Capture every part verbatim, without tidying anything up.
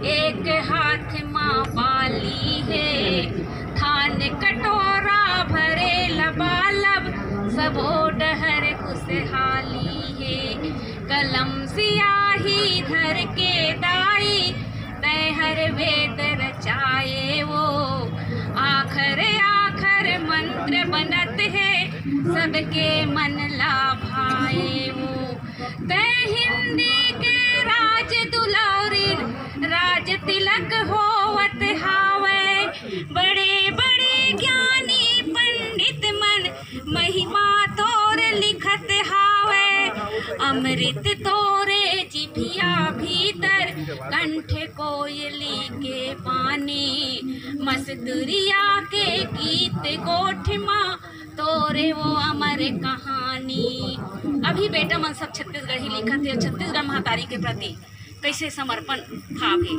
एक हाथ मा बाली हे, थान कटोरा भरे लबालब, सबो डहर खुशहाली हे। कलम सियाही धर के दाई, तैं हर वेद रचाए वो, आखर आखर मंत्र बनत हे, सबके मन ला भाए वो। तैं हिंदी के राज दुलौरिन, राज तिलक होवत हावय। बड़े बड़े ज्ञानी पंडित मन महिमा तोर लिखत हावय। अमृत तोरे जिभिया भीतर, कंठ कोयली के पानी। मस्तुरिया के गीत गोठ मा, तोरे वो अमर कहानी। अभी बेटा मन सब छत्तीसगढ़ी लिखत हे, छत्तीसगढ़ महतारी के प्रति कैसे समर्पण भाव हे।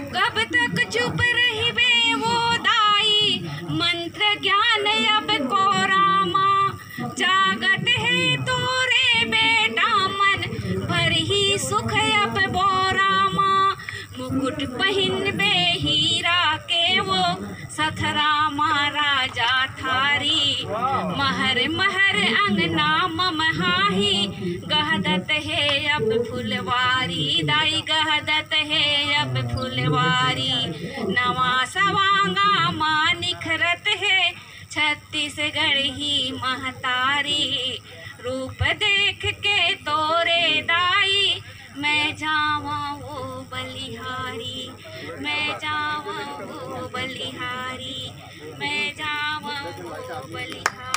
कब तक चुप रहिबे वो दाई, मंत्र ज्ञान अब कोरा मा। जागत हे तोरे बेटा मन, भरही सुख अब बोरा मा। मुकुट पहिनबे हीरा के वो, सथरा मा राजा थारी। महर महर अंगना ममहाही, गहदत हे अब फुलवारी। दाई गहदत हे अब फुलवारी। नवा सवांगा मा निखरत हे, छत्तीसगढ़ी महतारी। रूप देख के तोरे दाई, मैं जावा वो बलिहारी। मैं जावा वो बलिहारी। मैं जावा वो बलिहारी।